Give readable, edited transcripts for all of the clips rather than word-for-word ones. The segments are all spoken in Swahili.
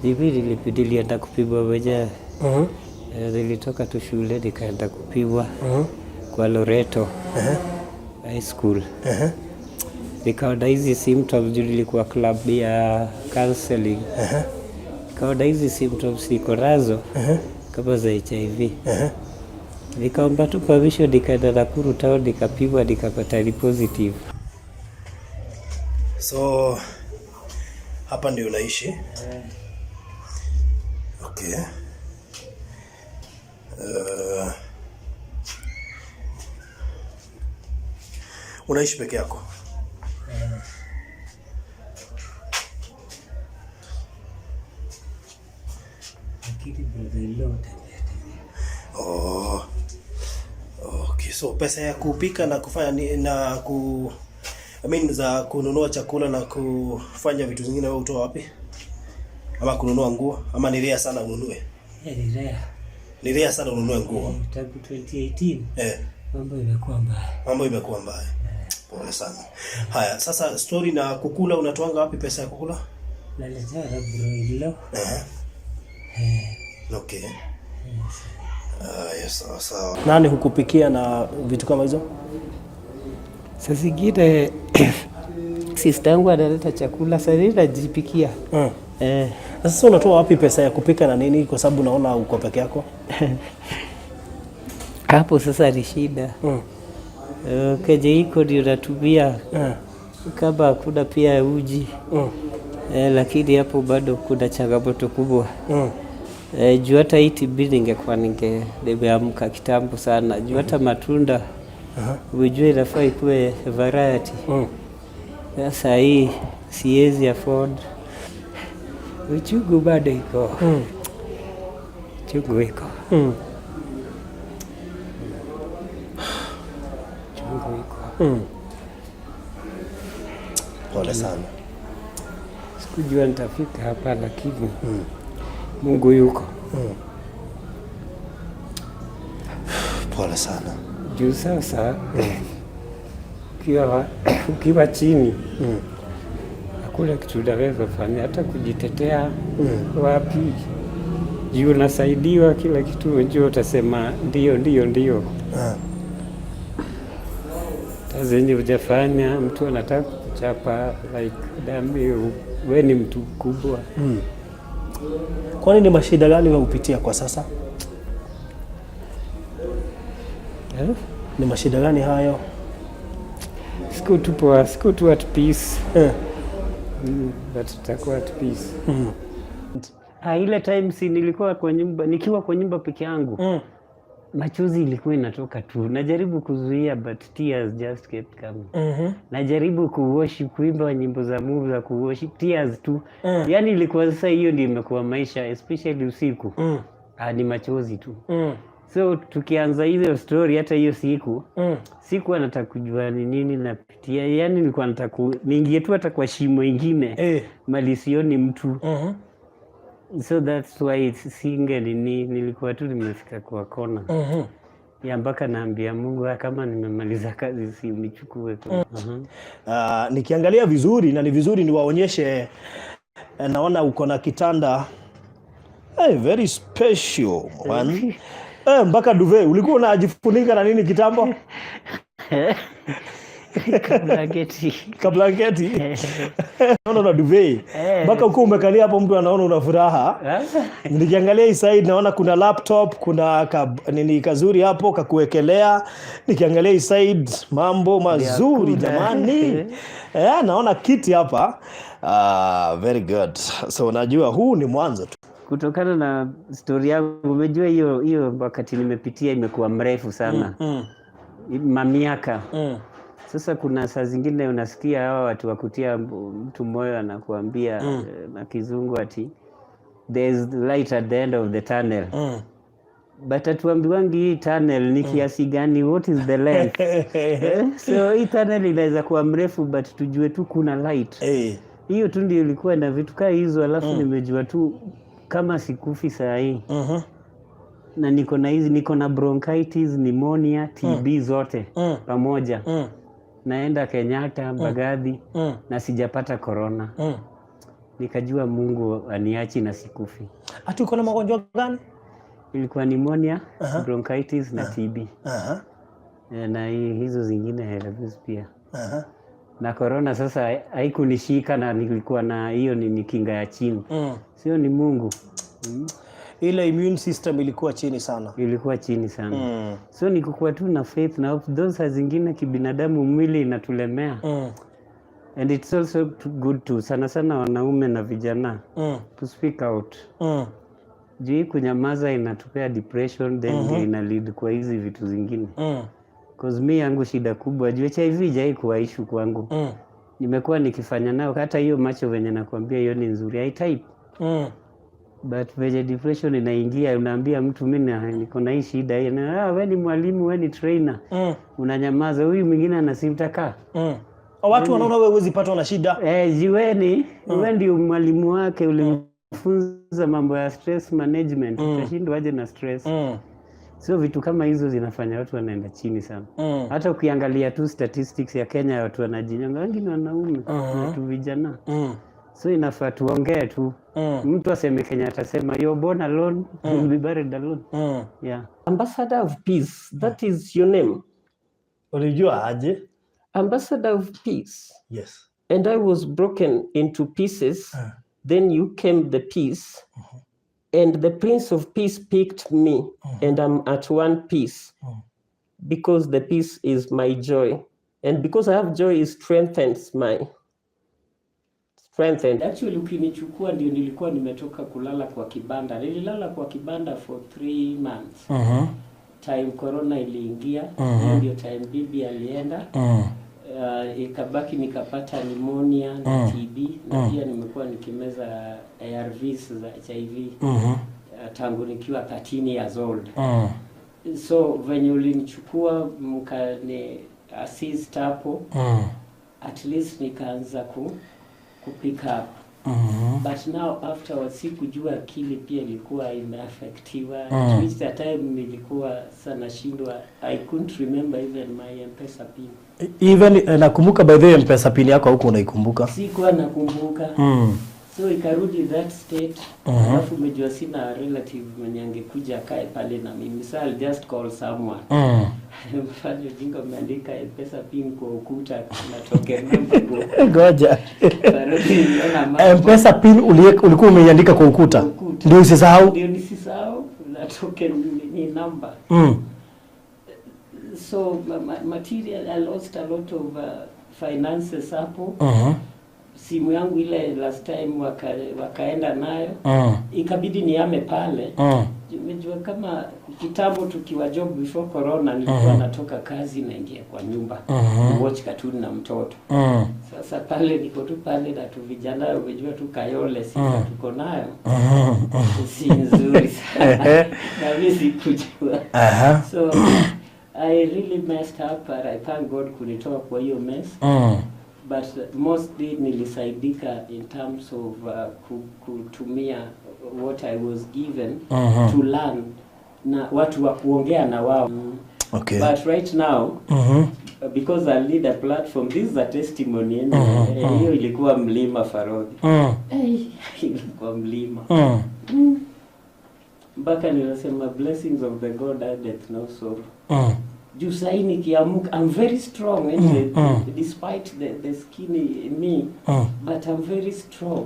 TB nilienda kupimwa mwenyewe. Eh, nilitoka tu shule nikaenda kupimwa kwa Loreto High School. Nikaona hizi symptoms juu nilikuwa club ya counseling. Nikaona hizi symptoms niko nazo kama za HIV. Nikaomba tu permission, nikaenda Nakuru town, nikapimwa, nikapata ni positive. So hapa ndio unaishi? Okay. Unaishi peke yako? Lakini brother-in-law tembea tembea. Oh. Okay, so pesa ya kupika na kufanya na ku I mean za kununua chakula na kufanya vitu zingine wewe utoa wapi? Ama kununua nguo ama ni rare sana ununue? Eh, ni rare. Ni rare sana ununue nguo. Eh, tangu 2018 mambo imekuwa mbaya. Mambo imekuwa mbaya. Pole sana. Haya, sasa story na kukula, unatoanga wapi pesa ya kukula? Naletewa na bro-in-law. Okay. Haya, sawa sawa. Nani hukupikia na vitu kama hizo? Saa zingine sister yangu analeta chakula, saa zingine najipikia. Eh. Na sasa unatoa wapi pesa ya kupika na nini, kwa sababu naona uko peke yako? Hapo sasa ni shida. Eh, kenye iko ndio natumia kama hakuna pia uji. Eh, lakini hapo bado kuna changamoto kubwa. Eh, juu hata hii TB ningekuwa nimeamka kitambo sana. Juu hata matunda ujue inafaa ikuwe variety. Sasa hii siwezi afford. Uchungu bado iko. Uchungu iko. Uchungu iko. Pole sana. Sikujua nitafika hapa lakini Mungu yuko. Pole sana. Juu sasa ukiwa chini hakuna kitu unaweza fanya, hata kujitetea wapi. Juu unasaidiwa kila kitu, unajua utasema ndio ndio ndio. Hata zenye hujafanya mtu anataka kukuchapa like dami, we ni mtu mkubwa. Kwani ni mashida gani wewe hupitia kwa sasa? Eh? Ni mashida gani hayo? Siku tu poa, siku tu at peace. But tutakuwa at peace. Ah, ile time si nilikuwa kwa nyumba, nikiwa kwa nyumba peke yangu. Machozi ilikuwa inatoka tu. Najaribu kuzuia but tears just kept coming. Najaribu kuworship, kuimba nyimbo za Mungu za kuworship, tears tu. Yaani ilikuwa sasa hiyo ndio imekuwa maisha, especially usiku. Ah, ni machozi tu. So tukianza hizo story hata hiyo siku sikuwa nataka kujua ni nini napitia, yaani nilikuwa nataka niingie tu hata kwa shimo ingine mali sioni mtu. So that's why singe nini, nilikuwa tu nimefika kwa kona ya mpaka naambia Mungu, "Ah, kama nimemaliza kazi si unichukue tu." Nikiangalia vizuri na ni vizuri niwaonyeshe, naona uko na kitanda hey, very special man. Mpaka duvet ulikuwa unajifunika na nini kitambo? Blanketi. Kablanketi. Naona una duvet mpaka ukiwa umekalia hapo mtu anaona una furaha. Nikiangalia hii side naona kuna laptop, kuna nini kazuri hapo kakuwekelea. Nikiangalia hii side mambo mazuri Vyakula. jamani. Naona kiti hapa. Ah, very good. So najua huu ni mwanzo tu. Kutokana na story yangu, umejua hiyo hiyo wakati nimepitia imekuwa mrefu sana, mamiaka. Sasa kuna saa zingine unasikia hawa watu wa kutia mtu moyo anakuambia na kizungu ati there's light at the end of the tunnel. But hatuambiwangi hii tunnel ni kiasi gani, what is the length? So hii tunnel inaweza kuwa mrefu but tujue tu kuna light. Hiyo tu ndio ilikuwa na vitu kaa hizo, alafu nimejua tu kama sikufi saa hii na niko na hizi, niko na bronchitis, pneumonia, TB zote pamoja. Naenda Kenyatta, Mbagathi na sijapata corona. Nikajua Mungu aniachi na sikufi. Ati uko na magonjwa gani? Ilikuwa pneumonia, bronchitis na TB. Eh, na hizo zingine herpes pia. Na corona sasa haikunishika na nilikuwa na hiyo ni kinga ya chini. Sio ni Mungu. Ile immune system ilikuwa chini sana. Ilikuwa chini sana. So ni kukuwa tu na faith na hope. Those saa zingine kibinadamu mwili inatulemea. And it's also good to, sana sana wanaume na vijana, to speak out. Juu hii kunyamaza inatupea depression, then ndio ina lead kwa hizi vitu zingine. 'Cause mi yangu shida kubwa, juu HIV haijai kuwa issue kwangu. Nimekuwa nikifanya nayo, hata hiyo macho venye nakwambia hiyo ni nzuri, I type. But venye depression inaingia, unaambia mtu, "Mi niko na hii shida hii," na, "Ah, we ni mwalimu, we ni trainer." Unanyamaza, huyu mwingine anasimtaka. Watu wanaona wewe huwezi patwa na shida. Eh, jiweni, we ndio mwalimu wake, ulimfunza mambo ya stress management, utashindwa aje na stress? So vitu kama hizo zinafanya watu wanaenda chini sana. Hata ukiangalia tu statistics ya Kenya, watu wanajinyonga wengi ni wanaume, watu vijana. So inafaa tuongee tu. Mtu aseme Kenya atasema, "You're born alone, you'll be buried alone." Yeah. Ambassador of Peace, that is your name. Ulijua aje? Ambassador of Peace. Yes. And I was broken into pieces. Then you came the peace. And the Prince of Peace picked me, and I'm at one piece because the peace is my joy. And because I have joy, it strengthens my strengthened. Actually ukinichukua ndio nilikuwa nimetoka kulala kwa kibanda. Nililala kwa kibanda for 3 months. Time corona iliingia, hiyo ndio time bibi alienda. Ikabaki nikapata pneumonia na TB na pia nimekuwa nikimeza ARVs za HIV tangu nikiwa 13 years old. So venye ulinichukua mkani assist hapo, at least nikaanza ku pick up. But now afterwards sikujua akili pia ilikuwa imeaffectiwa. At least at time nilikuwa sana shindwa, I couldn't remember even my M-Pesa pin. Even nakumbuka, by the way, M-Pesa pin yako huko unaikumbuka? Sikuwa nakumbuka. So ikarudi that state. Alafu umejua sina relative mwenye angekuja akae pale na mimi, so I'll just call someone. Mfanye ujinga, umeandika M-Pesa pin kwa ukuta na token number kwa Ngoja. Karudi niliona mambo. M-Pesa pin ulikuwa umeiandika kwa ukuta? Ukuta. Ndio usisahau? Ndio nisisahau, na token ni number. So material, I lost a lot of finances hapo. Simu yangu ile last time wakaenda nayo. Ikabidi niame pale. Umejua kama kitambo tukiwa job before corona, nilikuwa natoka kazi, naingia kwa nyumba watch cartoon na mtoto. Sasa pale niko tu pale na tu vijana, umejua tu Kayole sifa tuko nayo si nzuri sana na mimi sikujua. So I really messed up, but I thank God kunitoa kwa hiyo mess. But mostly nilisaidika in terms of kutumia what I was given to learn na watu wa kuongea na wao. But right now, because I lead a platform, this is a testimony anyway. Eh, hiyo ilikuwa mlima, Farodhi. Eh, ilikuwa mlima mpaka ninasema, "Blessings of the God addeth no sorrow." Juu sahii nikiamuka, I'm very strong anyway, despite the skinny me, but I'm very strong.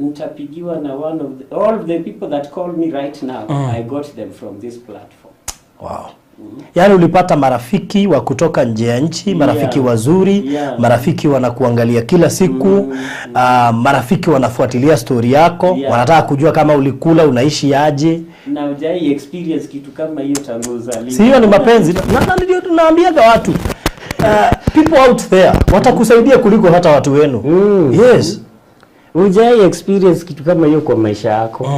Nitapigiwa na one of the, all the people that call me right now, I got them from this platform. Wow. Yaani ulipata marafiki wa kutoka nje ya nchi, marafiki wazuri, marafiki wanakuangalia kila siku, marafiki wanafuatilia stori yako, wanataka kujua kama ulikula, unaishi aje. Na hujai experience kitu kama hiyo tangu uzaliwe. Si hiyo ni mapenzi? Na ndio tunaambiaga watu, people out there watakusaidia kuliko hata watu wenu. Yes. Hujai experience kitu kama hiyo kwa maisha yako,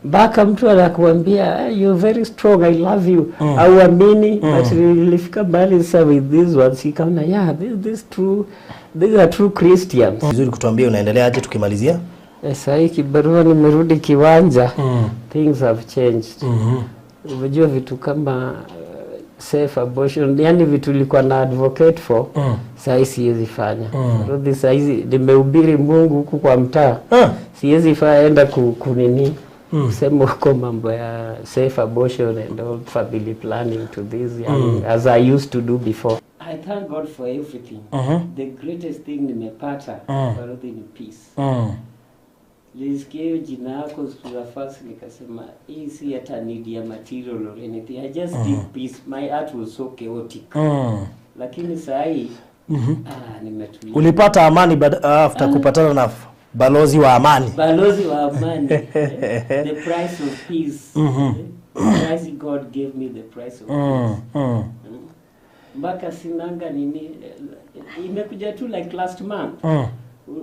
mpaka mtu anakuambia, "Eh, you're very strong, I love you." Auamini. But nilifika mbali sasa with these ones, ikaona, yeah, this true, these are true Christians. Vizuri kutuambia unaendelea aje tukimalizia. Eh, sahii kibarua nimerudi kiwanja, things have changed. Umejua vitu kama Safe abortion, yani vitu nilikuwa na advocate for, sahii siwezi fanya. Rudi sahizi nimehubiri Mungu huku kwa mtaa, siwezi enda kunini kusema huko mambo ya safe abortion and all family planning to this young, as I used to do before. I thank God for everything. The greatest thing nimepata, Baruthi, ni peace. Nilisikia hiyo jina yako siku za first, nikasema hii si hata need ya material or anything. I just need peace. My heart was so chaotic. Lakini saa hii nimetulia. Ulipata amani after kupatana na balozi wa amani. Balozi wa amani. The price of peace. The price God gave me, the price of peace. Mpaka sinanga nini, imekuja tu like last month.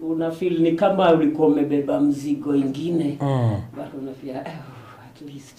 Una feel ni kama ulikuwa umebeba mzigo ingine. But una feel, oh, at least